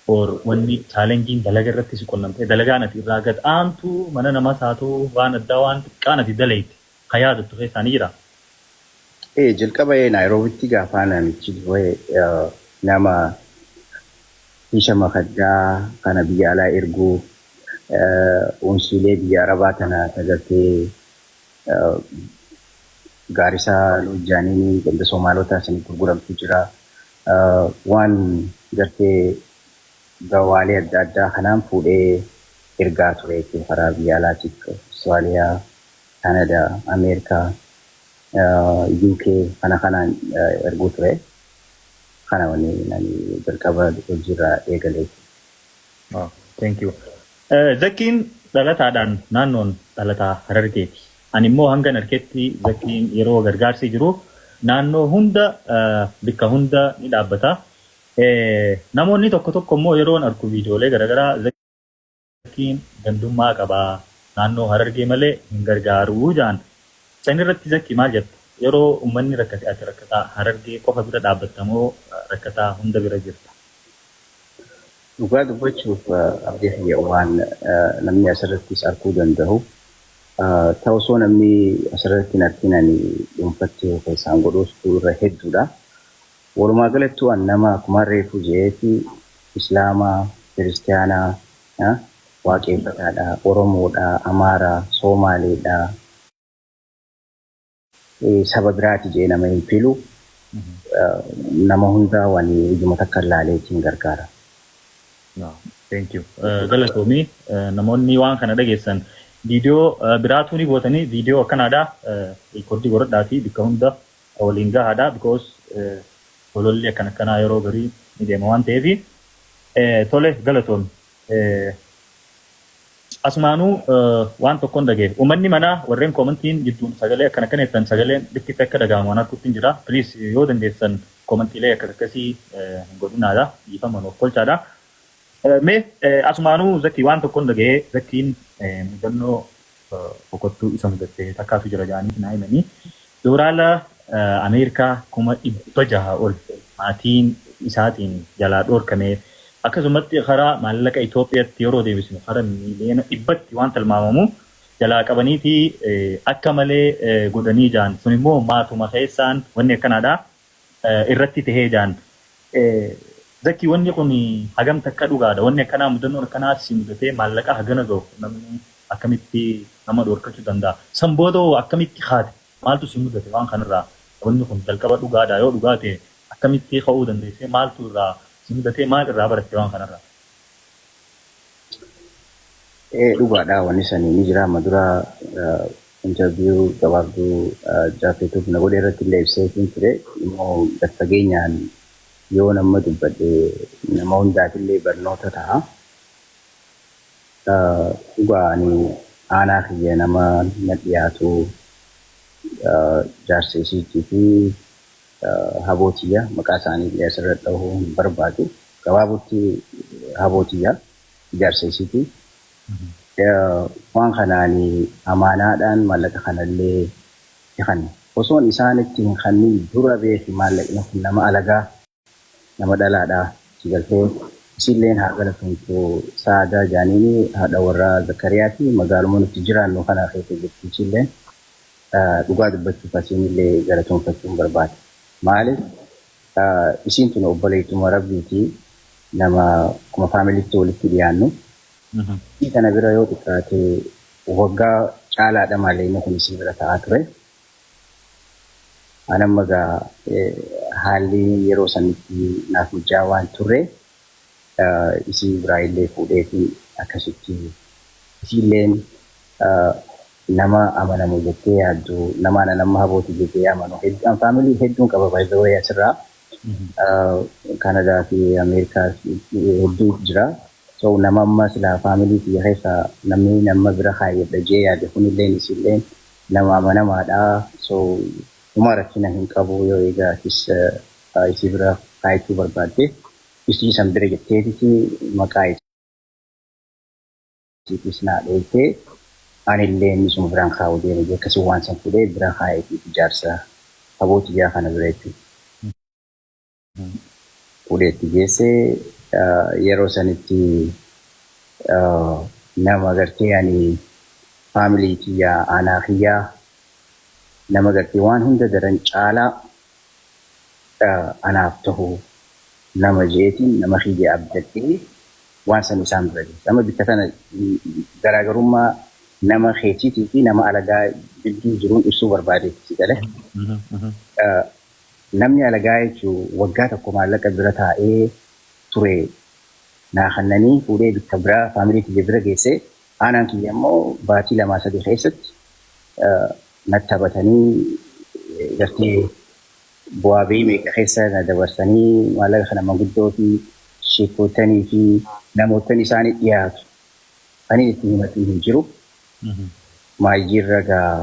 Or wanni challenge-iin dalaga irratti si qunnamtee, dalagaan ati irraa gad aantu, mana namaas haa ta'u, waan addaa, waan xiqqaan ati dalayte ka yaadattu keessaa ni jiraa? Ee, jalqaba Naayiroobitti gaafaa namichi dhufe nama kiisha makaddaa kana biyya alaa erguu, unsiilee biyya Arabaa tana tagartee Gaarisaa Loojjaaniin ganda Somaalotaa sanii gurguramtu jira. Waan gartee gawaalee adda addaa kanaan fuudhee ergaa ture jechuudha karaa biyya alaatiif: Austraaliyaa, Kanadaa, Ameerikaa, UK kana kanaan erguu ture. Kana wanni ani jalqaba hojiirraa eegale. Oh, thank you. Zakkiin dhalataadhaan naannoon dhalataa Harargeeti. Ani immoo hangan arketti Zakkiin yeroo gargaarsi jiru naannoo hunda, bikka hunda ni dhaabbata. Namoonni tokko tokko immoo yeroon arku viidiyoolee garaagaraa, Zakkiin gandummaa qabaa, naannoo Harargee malee hin gargaaruu jaan. San irratti Zakkii maal jetta? Yeroo uummanni rakkate ati rakkataa Harargee qofa bira dhaabbatta moo rakkataa hunda bira jirta? Dhugaa dubbachuuf, abdii kiyya, waan namni asirrattis arguu danda'u. Ta'u osoo namni asirratti hin argin ani dhuunfatti keessaan godhuustu irra hedduudha. Walumaa galattuu an nama akkuma reefu je'eeti Islaamaa, Kiristiyaanaa, Waaqeffataadha, Oromoodha, Amaaraa, Soomaaleedha, saba biraati jee nama hin filu. Nama hundaa waan ijuma takka ilaaleetiin gargaara. Thank you. Galatoomii. Namoonni waan kana dhageessan viidiyoo biraatuu ni gootanii, viidiyoo akkanaadha record godhadhaa fi bakka hunda waliin gahaadha, because ololli akkana akkanaa yeroo garii ni deema waan ta'eef. Tole, galatoomi. Asumaanuu waan tokkoon dhagee, uummanni manaa warreen comment-iin jidduun sagalee akkana akkana jettan, sagaleen bikkitti akka dhagahamu waan arguutti hin jira. Please, yoo dandeessan comment-iilee akkas akkasii hin godhinaadha. Dhiifama nuuf kolchaadha. Mee asumaanuu Zakii, waan tokkoon dhagee, Zakiin mudannoo boqottuu isa mudattee takkaatu jira jedhanii naa himanii. Doolaara Ameerikaa 600,000 ol maatiin isaatiin jalaa dhoorkamee, akkasumatti karaa maallaqa Itoophiyaatti yeroo deebisnu karaa 100,000,000tti waan tilmaamamu jalaa qabaniiti akka malee godhanii jaan. Sun immoo maatuma keessaan wanni akkanaadha irratti tahee jaan. Zakki, wanni kun hagam takka dhugaadha? Wanni akkanaa, mudannoon akkanaa si mudatee, maallaqa hagana gahu namni akkamitti nama dhoorkachuu danda'a? San booda hoo akkamitti kaate? Maaltu si mudate waan kanarraa? Wanni kun jalqaba dhugaadha? Yoo dhugaa ta'e akkamitti ka'uu dandeessee? Maaltu irraa si mudatee? Maal irraa baratte waan kanarraa? Ee, dhugaadha, wanni sanii ni jira. Amma dura interview gabaabduu jaafetuuf na godhe irratti illee ibseetiin ture. Immoo gad fageenyaan yoo nama dubbadhe nama hundaaf illee barnoota ta'a. Dhugaa, ani aanaa kiyya nama na dhiyaatu, jaarsa isiitii fi habootiyya, maqaa isaanii illee asirra dhahuu hin barbaadu. Gabaabutti habootiyya, jaarsa isiitii. Waan kanaan amaanaadhaan maallaqa kanallee itti kanne. Osoon isaan itti hin kannin dura beeki, maallaqni kun nama alagaa, nama dhalaadha. Si galtee, isilleen haa galatomtu, Saadaa jaaniini, haadha warraa Zakariyaati, magaaluma nuti jiraannu kana keessa jirti isilleen. Dhugaa dubbachuuf asiinillee galatoonfachuun barbaada. Maaliif, isiin tun obboleettuma rabbiiti, nama akkuma family-tti walitti dhiyaannu. Isii kana bira yoo xiqqaate waggaa caalaadha maallaqni kun isii bira ta'aa ture. An amma egaa haalli yeroo sanitti naaf mijaa'aa waan turre, isii biraa illee fuudheetiin akkasitti isiilleen nama amanamu jettee yaaddu, nama anan amma habooti jettee amanu hedduu, family hedduun qaba, by the way, asirraa Kanadaa fi Ameerikaa hedduu jira. So nama amma silaa family kiyya keessaa namni nama bira kaayyadha jee yaade kunilleen isilleen nama amanamaadha. So uma rakkina hin qabu, yoo egaa atis isii bira kaayachuu barbaadde isii san bira jetteetiti maqaa isiitis naa dhoytee, anillee inni sun biraan kaa'u deeme jee, akkasii waan san fuudhee bira kaa'ee fi ijaarsa habootiyyaa kana bira jechuudha. Fuudhee itti geessee. Yeroo sanitti nama gartee ani faamilii kiyyaa, aanaa kiyyaa, nama gartee waan hunda daran caalaa anaaf tahu nama jeetiin nama kiyya abdadhee waan san isaan bira geesse. Amma bikka tana garaagarummaa nama keetiitii fi nama alagaa jidduu jiruun ibsuu barbaadeetti, si galee. Namni alagaa jechuun waggaa tokko maallaqa bira taa'ee ture naa kannanii fuudhee bikka biraa faamilii kiyya bira geesse. Aanaan kiyya immoo baatii 2-3 keessatti natti taphatanii, gartee bu'aa ba'ii meeqa keessa na dabarsanii, maallaqa kana manguddoo fi sheekotanii fi namoottan isaanii dhiyaatu ani itti himatiin hin jiru. Maayyiirra gaa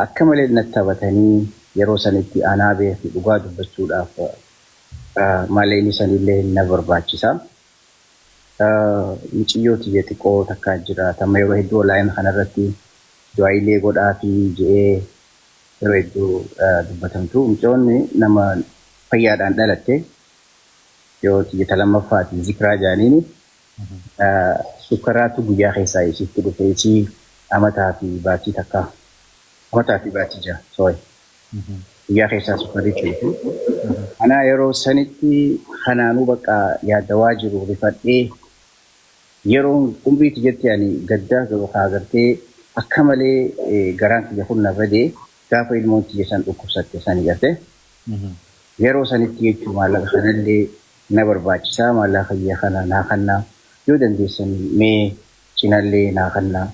akka malee natti taphatanii yeroo sanitti anaa beeku dhugaa dubbachuudhaaf maallaqni sanillee na barbaachisa. Muciyyoo tiyya xiqqoo takkaa jira. Tamma yeroo hedduu online kanarratti du'aayilee godhaa fi je'ee yeroo hedduu dubbatamtu. Mucayyoonni nama fayyaadhaan dhalatte yoo tiyya ta lammaffaati, Zikraa jaaniini, sukkaraatu guyyaa keessaa isitti dhufe. Isii amataa fi baatii 1, amataa fi baatii 6, sorry, guyyaa keessaa sukkarritti dhufe. Anaa yeroo sanitti kanaanuu bakka yaaddawaa jiru rifadhee, yeroon umrii tiyyatti ani gaddaa yookaan agartee akka malee garaan kiyya kun na badee gaafa ilmoon tiyya san dhukkubsatte sani garte. Yeroo sanitti jechuun maallaqa kanallee na barbaachisaa, maallaqa kiyya kana naa kannaa yoo dandeessan, mee cinallee naa kannaa,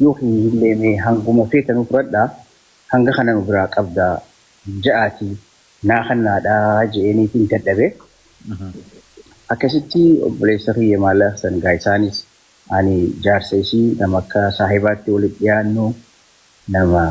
yookiin illee mee hanguma feetanuu fudhadhaa, hanga kana nu biraa qabdaa ja'aati naa kannaadhaa je'eeniitiin dadhabe. Akkasitti obboleessa kiyya maallaqa san gaa isaanis ani jaarsa isii nama akka saahibaatti walitti dhiyaannu nama.